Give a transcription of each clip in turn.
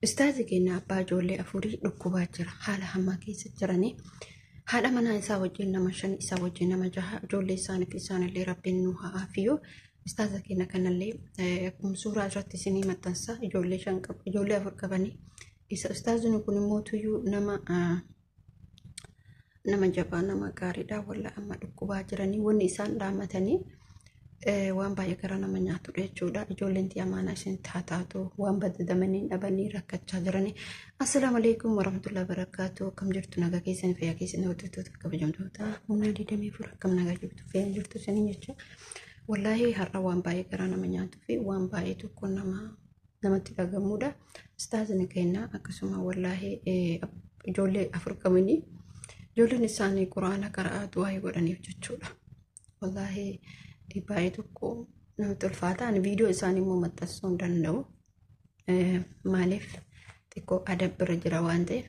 Ustaazi keenya abbaa ijoollee afurii dhukkubaa jira. Haala hamaa keessa jiranii. Haadha manaa isaa wajjin nama 5, isaa wajjin nama 6, ijoollee isaanii fi isaanillee Rabbiin nu haa afiyu. Ustaaza keenya kanallee akkuma suuraa irratti isinii maxxansa, ijoollee 5 qabu, ijoollee 4 qabanii. Isa ustaazni kun immoo tuyyuu nama jabaa, nama gaariidha. Walla amma dhukkubaa jiranii wanni isaan dhaamatanii waan baay'ee gara nama nyaatudha jechuudha. Ijoolleen tiyya amaanaa isinitti haa taatu, waan badadamanii dhabanii rakkachaa jiranii. Assalaamu alaikum warahmatullahi wabarakatuh. Akkam jirtu, nagaa keessan, fayyaa keessan, hordoftoota kabajamtoota humna 24, akkam nagaa jirtu, fayyaa jirtu isiniin jecha. Wallaahi har'a waan baay'ee gara nama nyaatuu fi waan baay'ee tokko namatti dhagahamudha. Ustaazni keenya akkasuma wallaahi ijoollee 4 qabanii, ijoolleen isaanii quraana qara'aa du'aa godhaniif jechuudha. Wallaahi baay'ee tokko namatti ulfaata. Ani viidiyoo isaanii immoo maxxansuu hin danda'u. Maaliif, xiqqoo adab bira jira waan ta'eef.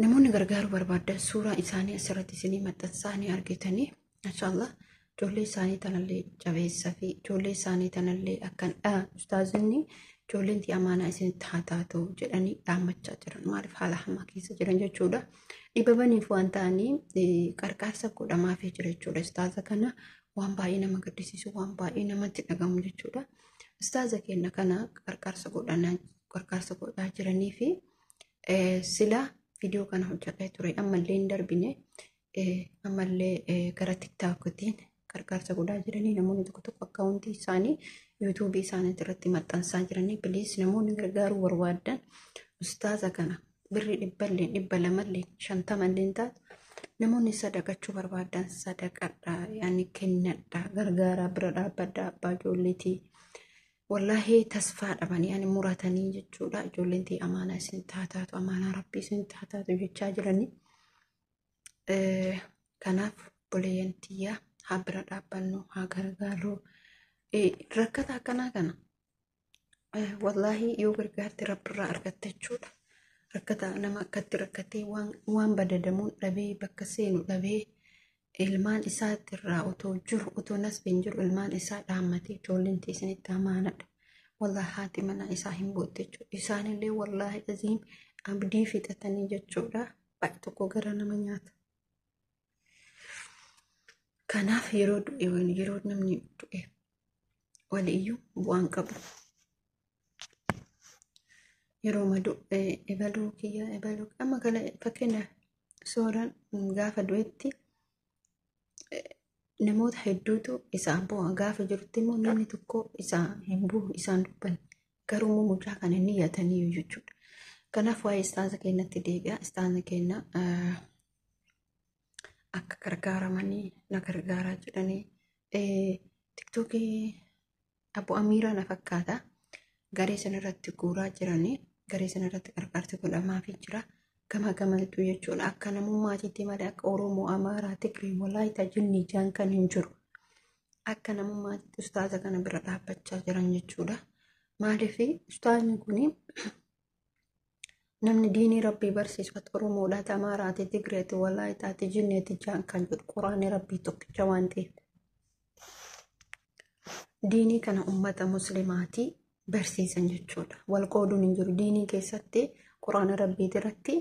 Namoonni gargaaruu barbaadan suuraa isaanii asirratti isinii maxxansaa, ni argitanii. Mashallah, ijoollee isaanii tanallee jabeessaa fi ijoollee isaanii tanallee akkan ustaazinni ijoolleen tii amaanaa isinitti haa taatu jedhanii dhaammachaa jiran. Maaliif, haala hamaa keessa jiran jechuudha. Dhibamaniif waan ta'anii qarqaarsa godhamaafii jira jechuudha. Ustaaza kana waan baay'ee nama gaddisiisu, waan baay'ee namatti dhagamu jechuudha. Ustaaza keenya kana qarqaarsa godhaa jiranii fi sila viidiyoo kana hojjetee ture, ammallee hin darbine, ammallee gara TikTokitiin qarqaarsa godhaa jiranii, namoonni tokko tokko akkaawuntii isaanii YouTubeii isaanii irratti maxxansaa jiranii. Please, namoonni gargaaruu barbaadan ustaaza kana birrii 100llee, 200llee, 50llee taatu, namoonni sadaqachuu barbaadan sadaqadha, yaani kennadha, gargaaraa, bira dhaabbadha abbaa ijoolleetii. Wallaahi tasfaa dhabanii ani muratanii jechuudha. Ijoolleen ta'e amaanaa isin taataatu, amaanaa Rabbii isin taataatu jechaa jiranii. Kanaaf obboleeyyan tiyyaa, haa bira dhaabbannu, haa gargaarru. Rakkata akkanaa kana wallaahi yoo gargaarte Rabbirraa argatta jechuudha. Rakkata nama akkatti rakkatee waan badadamuun dhabee, bakka seenu dhabee, ilmaan isaatirraa otoo jiru, otoo nasbiin jiru, ilmaan isaa dhaammatee ijoolleen teessinitti amaanadha. Wallaahi haati mana isaa hin bootte jechuudha. Isaanillee wallaahi aziim abdii fixatanii jechuudha. Baay'ee tokko gara nama nyaata. Kanaaf yeroo du'e, yeroo namni du'e waliyyuu bu'aan qabu. Yeroo madu ebaluu kiyya ebaluu amma kana, fakkeenya suuraan gaafa du'etti namoota hedduutu isaa bu'a. Gaafa jirutti immoo namni tokko isaa hin bu'u, isaan dubbanne. Garuu immoo mucaa kana ni yaatanii jechuudha. Kanaaf waa'ee istaaza keenyatti deebi'a. Istaaza keenya akka gargaaramanii na gargaaraa jedhanii TikTokii Abu Amiiraa na fakkaata. Garee sana irratti guuraa jiranii, garee sana irratti gargaarsi godhamaafii jira. Gama gamantu jechuudha. Akka namummaatiitti malee akka Oromoo, Amaaraa, Tigree, Walaayitaa, Jinnii jaan kan hin jiru. Akka namummaatiitti ustaaza kana bira dhaabbachaa jiran jechuudha. Maaliif, ustaazni kuni namni diinii Rabbii barsiisu ati Oromoodhaati, Amaaraati, Tigreeti, Walaayitaati, Jinneeti jaan kan jedhu Quraanni Rabbii tokkicha waan ta'eef. Diinii kana ummata muslimaatii barsiisan jechuudha. Wal qooduun hin jiru. Diinii keessatti Quraana Rabbii irratti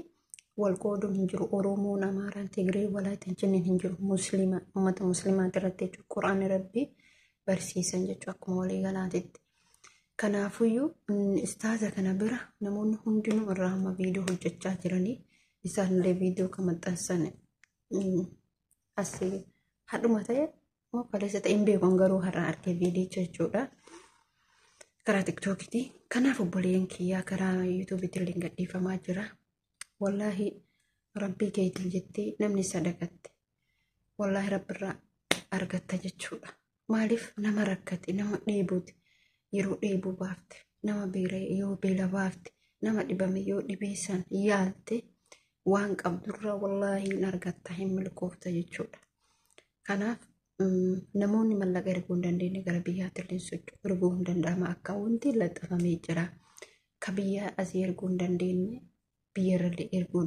wal qooduun hin jiru. Oromoon, Amaaraan, Tigree, Walaayitaan, Jinniin hin jiru. Muslima ummata muslimaati irratti jechuudha. Quraana Rabbii barsiisan jechuudha akkuma waliigalaatitti. Kanaafuyyuu istaaza kana bira namoonni hundinuu irraa amma viidiyoo hojjechaa jiranii, isaanillee viidiyoo kan maxxansan asii hadhuma ta'e moo kaleessa ta'e hin beeku, garuu har'a argee viidiyicha jechuudha. Karaa TikTokiiti. Kanaaf obboleeyyan kiyyaa, karaa YouTubeiitti illee gadhiifamaa jira. Wallaahi Rabbii keetii jettee namni sadaqatte wallaahi Rabbirraa argatta jechuudha. Maaliif, nama rakkate, nama dheebuuti yeroo dheebuu baafte, nama beela yoo beela baafte, nama dhibame yoo dhibee san yaalte, waan qabdurraa wallaahi hin argatta, hin milkoofta jechuudha. Kanaaf namoonni mallaqa erguu hin dandeenye gara biyyaatti illee socho'u erguu hin danda'ama. Akkaawuntiin laxxafamee jira. Ka biyya asii erguu hin dandeenye biyyarrallee erguu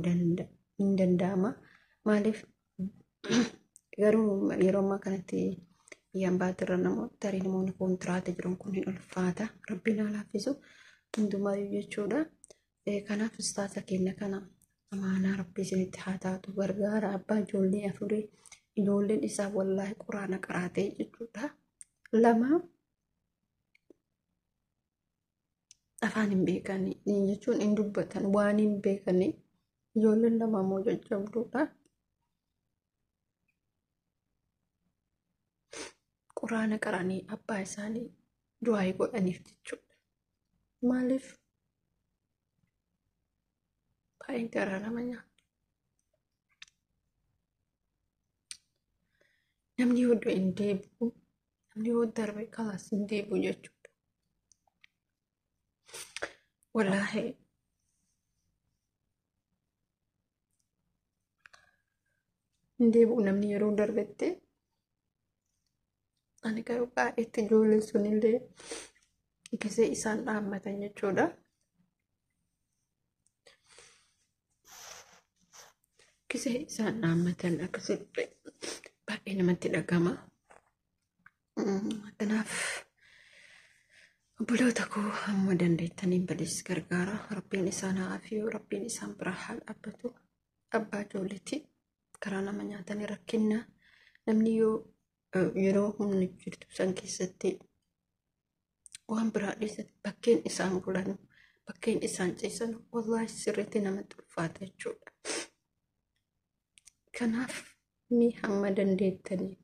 hin danda'ama. Maaliif garuu, yeroo ammaa kanatti biyyaan baatirra namoota tarii namoonni kontiraata jiran kun hin ulfaata. Rabbiin haa laaffisu. Hundumaayyuu jechuudha. Kanaaf ustaaza keenya kana amaanaa rabbii isinitti haa taatu gargaara abbaa ijoollee afurii ijoolleen isaa wallaahi quraana qaraatee jechuudha. Lama afaan hin beekanii jechuun hin dubbatan waan hin beekanii ijoolleen lama immoo jajjabduudha. Quraana qaranii abbaa isaanii du'aa godhaniif jechuudha. Maaliif baay'een garaa nama nyaata. Namni yoo du'e hin deebi'u, namni yoo darbe kalaas hin deebi'u jechuudha. Wallaahi hin deebi'u namni yeroo darbetti. Ani garuu baay'eetti ijoolleen sunillee gisee isaan dhaammatan jechuudha. Gisee isaan dhaammatan akkasitti baay'ee namatti dhagama. Kanaaf obboloota koo hamma dandeettaniin balees gargaara. Rabbiin isaan haa afiyu, rabbiin isaan biraa haa dhaabbatu. Abbaa ijoolleetti karaa nama nyaatanii rakkinna. Namni yoo yeroo humni jirtu san keessatti waan biraa dhiisate bakkeen isaan bulan bakkeen isaan ciisan wallaahi sirriitti namatti ulfaata jechuudha. Kanaaf ni hamma dandeettanii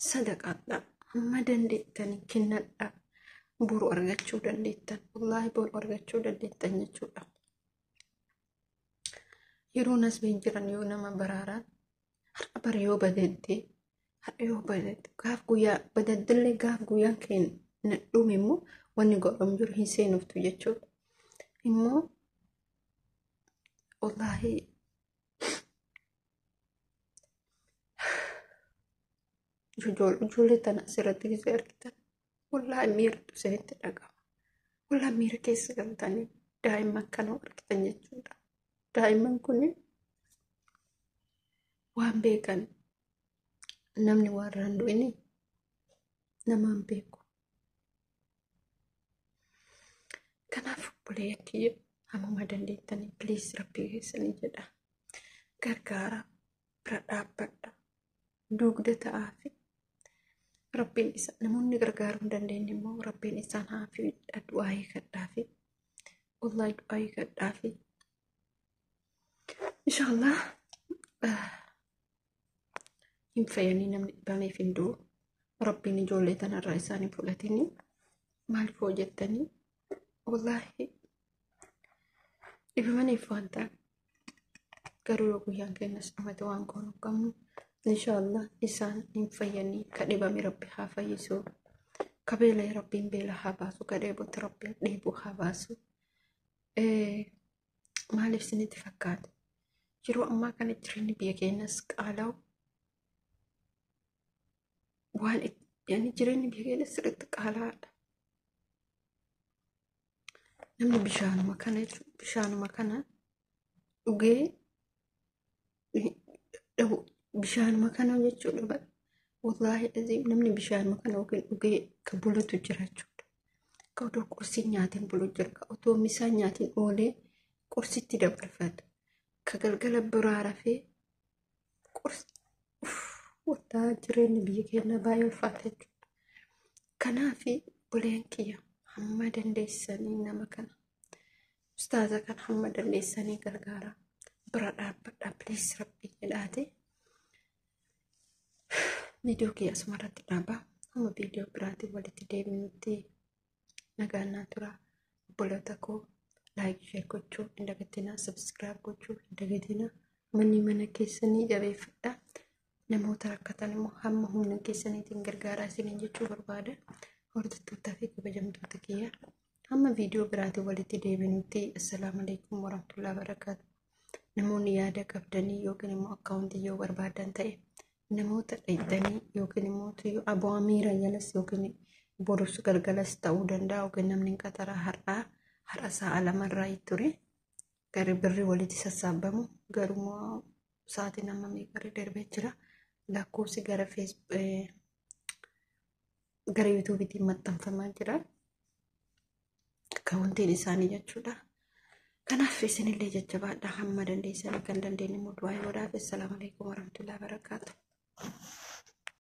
sadaqaadha hamma dandeettanii kennadha boru argachuu dandeettan wallaahi boru argachuu dandeettan jechuudha. Yeroo nasbeen jiran yoo nama baraaraan har'a bara yoo badeettee har'a yoo badeette gaaf guyyaa badeettillee gaaf guyyaan keenya dhume immoo wanni godhamu jiru hin seenuftu jechuudha. Immoo wallaahi ijoollee tana asirratti gisee argitan wallaahi miiratu isinitti dhaga'ama. Wallaahi miira keessa galtanii daa'imman kana argitan jechuudha. Daa'imman kun waan beekan namni waan irraan du'ini namaan beeku. Kanaaf obboleeyyan kiyya hammuma dandeettanii please rabbii keessanii jedha. Gargaara bira dhaabbadha. Dugda ta'aa fi rabbiin isa namoonni gargaaruu hin dandeenye immoo rabbiin isaan haa fi du'aa hiikadhaa fi wallaahi du'aa hiikadhaa fi inshaallah hin fayyanii namni dhibameef hin du'u rabbiin ijoollee tanarraa isaan hin fudhatini maaliif hojjettanii wallaahi dhibamaniif waan ta'an garuu yoo guyyaan keenyas dhumate waan goonu qabnu inshaallah isaan hin fayyanii ka dhibame rabbi haa fayyisu ka beela'e rabbiin beela haa baasu ka dheebote rabbiin dheebuu haa baasu. Maaliif isinitti fakkaata? Yeroo ammaa kana jireenyi biyya keenyas qaala'u waan yani jireenyi biyya keenya sirriitti qaalaa'aadha. Namni bishaanuma kana bishaanuma kana dhugee dhabu bishaanuma kana jechuudha. Wallaahi aziim namni bishaanuma kana yookiin dhugee ka bulatu jira jechuudha. Ka otoo qursii nyaatiin bulu jira. Ka otoo misaa nyaatiin oolee qursitti dabarfatu. Ka galgala biraa rafee qursi wallaahi jireenyi biyya keenyaa baay'ee ulfaata jechuudha. Kanaaf obboleen kiyya hamma dandeessanii nama kana ustaaza kana hamma dandeessanii gargaara bira dhaabbadha please rabbii jedhaate. Viidiyoo kiyya asuma irratti dhaabaa hamma viidiyoo biraatiin walitti deebinutti nagaan naa tura obboloota koo like share gochuu hin dagatinaa subscribe gochuu hin dagatinaa manni mana keessanii jabeeffadha. Namoota rakkatan immoo hamma humna keessaniitiin gargaaraa isiniin jechuu barbaada. Hordoftootaa fi kabajamtoota kiyya hamma viidiyoo biraatiin walitti deebinutti assalaamu alaikum warahmatullahi wabarakaatu. Namoonni yaada qabdanii yookiin immoo akkaawuntii yoo barbaadan ta'e namoota dheettanii yookiin immoo aboo amiira jalas yookiin borus galgalas ta'uu danda'a yookiin namni qaxaraa har'aa har'a sa'a lamarraa ture garri birri walitti sassaabamu garuu sa'aatiin amma meeqarra darbee jira lakkoofsi gara gara yuutuubiitiin maxxanfamaa jira. Wantiin isaanii jechuudha. Kanaaf isinillee jajjabaadha hamma dandeessan kan dandeenye immoo du'aa godhaaf. Assalaamu alaikum warahmatullahi wabarakaatu.